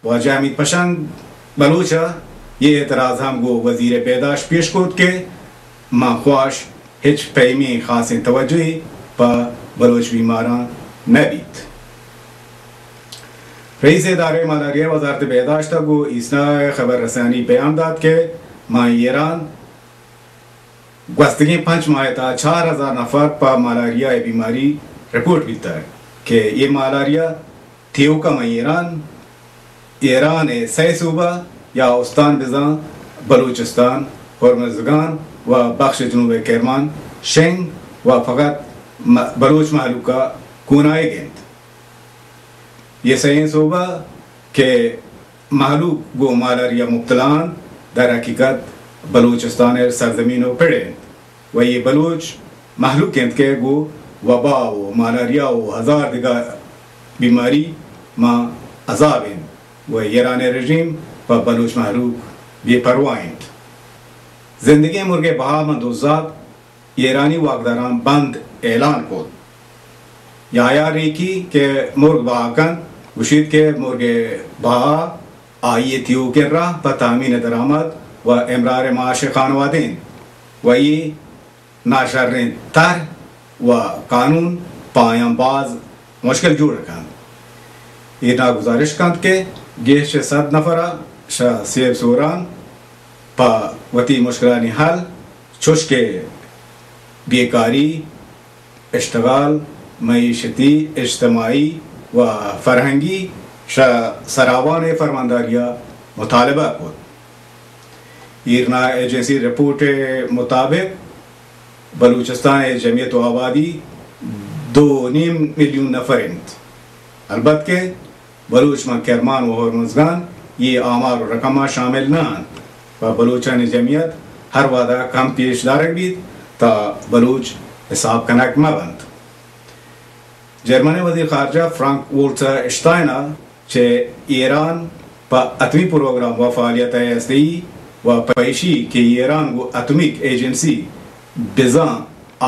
واجہ حمید پشنگ بلوچ ء یہ اعتراض ہم گوں وزیر بہداشت پیش کت کہ من خواش ہچ پیمیں خاصیں توجہے پہ بلوچ بیماراں نہ بیت۔ رئیس ادارہ ملاریا وزارت بہداشت ء گوں ایسنا خبر رسانی بیان دات کہ ماں ایران گوستگیں پنچ ماہ ء تہا چار ہزار نفر پہ ملاریا ء بیماری رپورٹ بیتگ کہ یہ ملاریا تیوکا ماں ایران، ایران ء سئے صوبہ یا استان بزاں بلوچستان، ہرمزگان و بخش جنوب کرمان شنگ و فقط م-، بلوچ مہلوک ء کونائگ انت۔ یہ سئیں صوبہ کہ مہلوک گوں مالاریا مبتلا انت، در حقیقت بلوچستان ء سرزمین و پڑ انت و یہ بلوچ مہلوک انت کہ گوں وبا و مالاریا و ہزار دگہ بیماری ما عذاب انت و ایران رژیم پہ بلوچ مہلوک بے پرواہ انت۔ زندگیں مرگ ء بہا من دزات ایرانی واکداراں بند اعلان کت۔ یحییٰ ریکی کہ مرگ بہا کنت گوشیت کہ مرگ بہا آئی ء تیوکیں راہ پہ تامین درآمد و امرار معاش خانوادہ انت و اے ناشریں طرح و قانون پہ آیاں باز مشکل جوڑ کنت۔ ایرنا گزارش کنت کہ گیش چہ صد نفر ء شہ سیب سوران پہ وتی مشکلانی حل چوش کہ بیکاری، اشتغال، معیشتی، اجتماعی و فرہنگی شہ سراوان ء فرمانداری ء مطالبہ کت۔ ایرنا ایجنسی رپورٹ ء مطابق بلوچستان ء جمعیت و آبادی دو نیم میلیون نفر انت۔ البت کہ بلوچ ماں کرمان و ہرمزگان یہ آمار و رقماں شامل نہ انت و بلوچانی جمعیت ہر وہدا کم پیش دارگ بیت تا بلوچ حساب کنگ مہ بنت۔ جرمن ء وزیر خارجہ فرانک وولٹز ء اشتائن ء چہ ایران پہ اتمی پروگرام و فعالیت ء ہستئی و پہ ایشی کہ ایران گوں اتمیک ایجنسی بزاں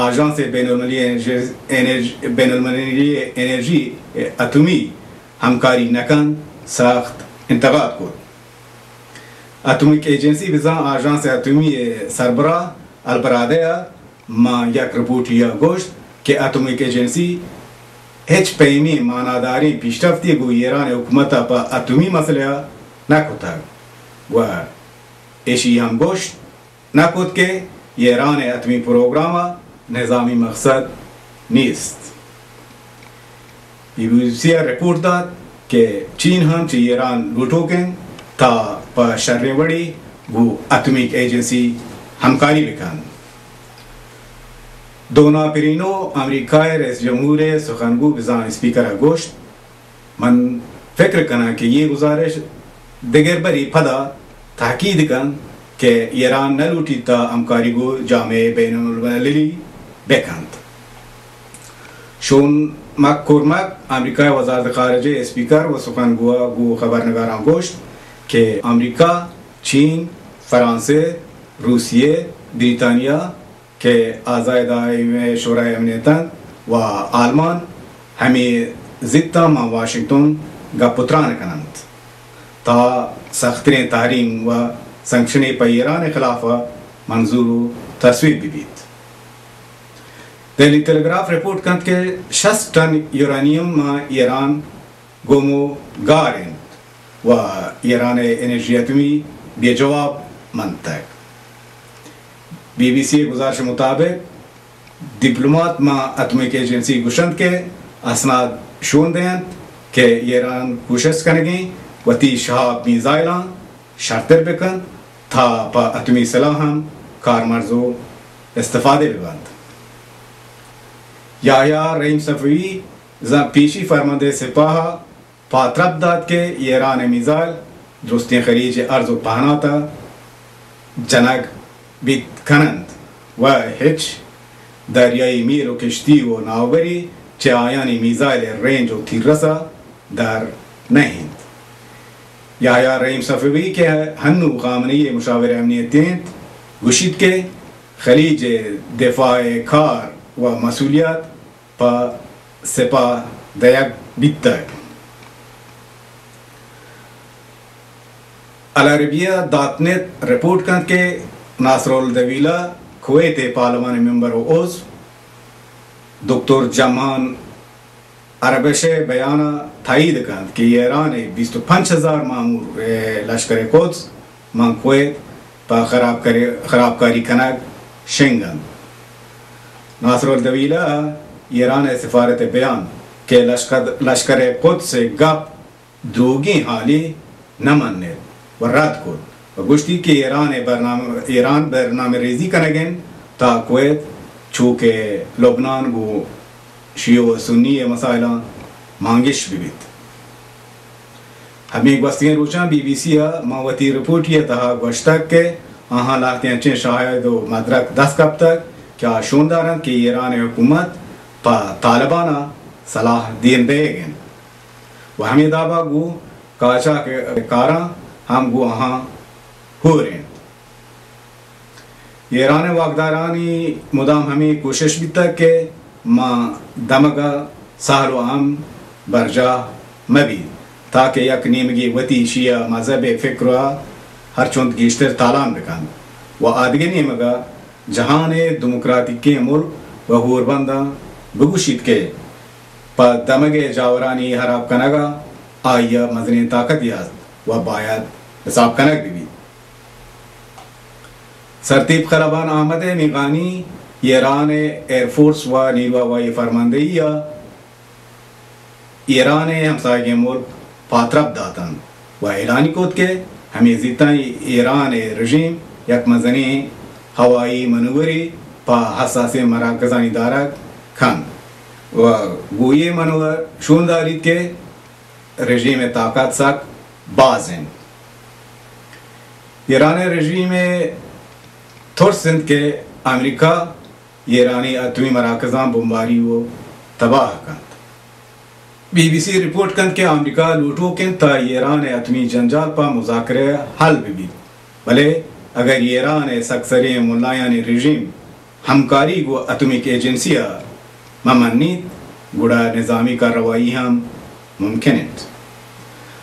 آژانس بین المللی انرژی، انرژ-، بین المللی انرژی اتمی ہمکاری نہ کنت، سخت انتقاد کت۔ اتمیک ایجنسی بزاں آژانس اتمی ء سربراہ البرادہ ء ماں یک رپورٹے ء گوشت کہ اتمیک ایجنسی ہچ پیمیں ماناداریں پیشرفتے گوں ایران ء حکومت ء پہ اتمی مسئلہ ء نہ کتگ و ایشی ہم گوشت نہ کت کہ ایران ء اتمی پروگرام ء نظامی مقصد نیست۔ بی بی سی ء رپورٹ دات کہ چین ہم چہ ایران لوٹوک انت تا پہ شریں وڑے گوں اتمیک ایجنسی ہمکاری بکنت۔ دونا پرینو امریکہ ء رئیس جمہور ء سخنگو بزاں اسپیکر ء گوشت، من فکر کناں کہ یہ گزارش دگر بری پدا تاکید کنت کہ ایران نہ لوٹیت تا ہمکاری گوں جامعہ بین المللی بکنت۔ شون مک کورمک، امریکہ ء وزارت خارجہ ء اسپیکر و سخنگو ء گوں خبرنگاراں گوشت کہ امریکہ، چین، فرانسہ، روسیہ، بریطانیہ کہ اعضائے دائم شورای امنیت انت و آلمان ہمے زیتاں ماں واشنگٹن گپ و تران کننت تا سختریں تحریم و سنکشنے پہ ایران خلاف منظور و تصویب بہ بیت۔ ڈیلی تیلیگراف رپورٹ کنت کہ شست ٹن یورانیم ماں ایران گومو گار انت و ایران ء انرژی اتمی بے جواب منتگ۔ بی بی سی ء گزارش مطابق دیپلومات ماں اتمیک ایجنسی گوشنت کہ اسناد شون دینت کہ ایران کوشست کنگیں وتی شہاب میزائلاں شرتر بکنت تا پہ اتمی سلاہ ہم کارمرز و استفادہ ببنت۔ یحییٰ رحیم صفوی زاں پیشی فرماندہ سپاہ ء پاترپ دات کہ ایران ء میزائل درستیں خلیج ارز و پہنات ء جنگ بیت کننت و ہچ دریائی میل و کشتی و ناوبری چہ آیانی میزائل ء رینج و تیررس ء در نہ انت۔ یحییٰ رحیم صفوی کہ ہنو خامنہ ای ء مشاور امنیت انت گوشیت کہ خلیج ء دفاع ء کار و مسئولیت پہ سپاہ دئیگ بیتگ۔ العربیہ ڈاٹ نیٹ رپورٹ کنت کہ ناصر الدویلہ کویت ءِ پارلیمان ءِ ممبر و عضو دکتر جمعان عربش ءِ بیان ءَ تائید کنت کہ ایران ءِ بیست و پنچ ہزار مامور ءِ لشکر قدس ماں کویت پہ خراب کری-، خرابکاری کنگ شنگ انت۔ ناصر الدویلہ ءَ ایران ءِ سفارت ءِ بیان کہ لشکر، لشکر قدس ءِ گپ دروگیں حالے نہ منیت و رد کت و گوشتی کہ ایران ءِ برنامہ، ایران برنامہ ریزی کنگ انت تا کویت چو کہ لبنان گوں شیعہ و سنی ءِ مسائلاں مانگش بہ بیت۔ ہمے گوستگیں روچاں بی بی سی ءَ ماں وتی رپورٹی ءِ تہا گوشتگ کہ آہاں لہتیں انچیں شاہد و مدرک دست کپتگ کہ آ شون دارنت کہ ایران ءِ حکومت پہ طالبان ءَ سلاہ دیم دئیگ انت و ہمے دابا گوں قاچاق کاراں ہم گوں آہاں ہور انت۔ ایران ءِ واکدارانی مدام ہمے کوشش بیتگ کہ ماں دمگ ءَ سہل و امن برجاہ مہ بیت، تاکہ یک نیمگے وتی شیعہ مذہب ءِ فکر ءَ ہرچنت گیشتر تالان بکنت و آدگہ نیمگ ءَ جہان ءِ دموکراتیکیں ملک و ہوربنداں بگوشیت کہ پہ دمگ ءِ جاورانی ہراب کنگ ءَ آئی ءَ مزنیں طاقتے است و باید حساب کنگ بہ بیت۔ سرتیپ خلبان احمد ءِ میغانی ایران ءِ ایئر فورس و نیروی ہوائی فرماندہی ءَ ایران ءِ ہمساہگیں ملک پاترپ دات انت و اعلانی کت کہ ہمے زیتاں ایران ءِ رژیم یک مزنیں ہوائی منورے پہ حساسیں مراکزانی دارگ کنت و گوں اے منور شون داریت کہ رژیم ءِ طاقت سک باز انت۔ ایران ءِ رژیم ءِ ترس انت کہ امریکہ ایرانی اتمی مراکزاں بمباری و تباہ کنت۔ بی بی سی رپورٹ کنت کہ امریکہ لوٹوک انت تا ایران ءِ اتمی جنجال پہ مذاکرہ ءَ حل بہ بیت، بلے اگر ایران ءِ سکسریں ملایانی رژیم ہمکاری گوں اتمک ایجنسی ءَ مہ منیت، گڑا نظامی کارروائی ہم ممکن انت۔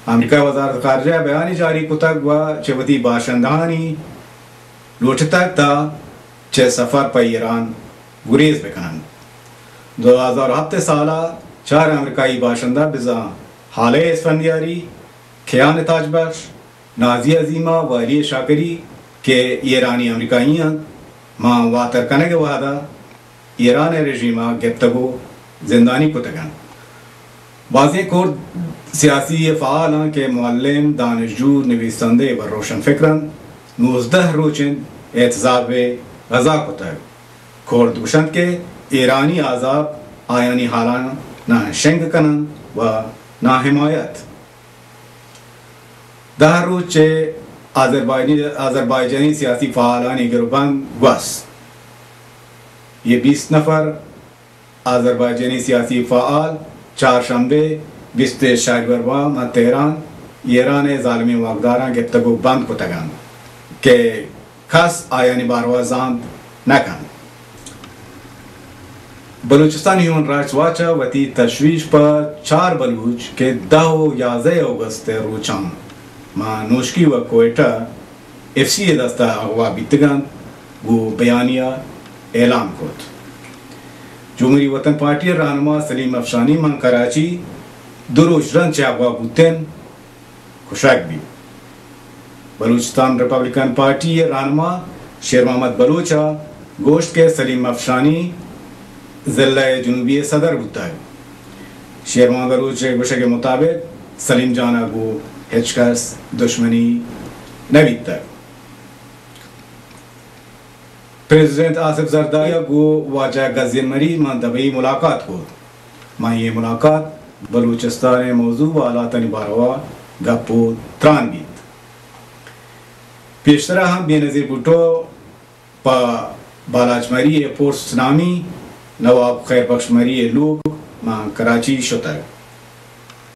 امریکہ ءِ وزارت خارجہ ءَ بیانے جاری کتگ و چہ وتی باشندہانی لوٹتگ تا چہ سفر پہ ایران گریز بکننت۔ دو ہزار ہپت ءِ سال ءَ چار امریکائی باشندہ بزاں ہالہ اسفندیاری، کیان تاج بخش، نازی عظیمہ و علی شاکری کہ ایرانی امریکائی انت، ماں واتر کنگ ءِ وہد ءَ ایران ءِ رژیم ءَ گپتگ و زندانی کتگ انت۔ بازیں کرد سیاسی فعالاں کہ معلم، دانشجو، نویسندہ و روشن فکر انت، نوزدہ روچ انت احتجاج ءِ غزا کتگ۔ کرد گوشنت کہ ایرانی عذاب آیانی حالاں نہ شنگ کننت و نہ حمایت۔ دہ روچ چہ آذربائیجانی، آذربائیجانی سیاسی فعالانی گروبند گوست۔ یہ بیست نفر آذربائیجانی سیاسی فعال چارشنبے بیست شہریور ماہ تہران ایران ءِ ظالمیں واکداراں گپتگ و بند کتگ انت کہ کس آیانی باروا زانت نہ کنت۔ بلوچستان ہیومن رائٹس واچ ءَ وتی تشویش پہ چار بلوچ کہ دہ و یازدہ اوگست ءِ روچاں ماں نوشکی و کوئٹہ ایف سی ءِ دست ءَ اغوا بیتگ انت، گوں بیانیہ اعلان کت۔ جمہوری وطن پارٹی ءِ رہنما سلیم افشانی ماں کراچی دو روچ رند چہ اغوا بوتن کشگ بیت۔ بلوچستان ریپبلکن پارٹی ءِ رہنما شیر محمد بلوچ ءَ گوشت کہ سلیم افشانی ضلع جنوبی ءِ صدر بوتگ۔ شیر محمد بلوچ ءِ گوشگ ءِ مطابق سلیم جان ءَ گوں ہچ کس دشمنی نہ بیتگ۔ پریزیڈنٹ آصف زرداری ءَ گوں واجہ غزین مری ماں دبئی ملاقات کت۔ ماں اے ملاقات بلوچستان ءِ موضوع و حالاتانی باروا گپ و تران بیت۔ پیشترا ہم بینظیر بھٹو پہ بالاچ مری ءِ پوسٹ نامی نواب خیر بخش مری ءِ لوگ ماں کراچی شتگ۔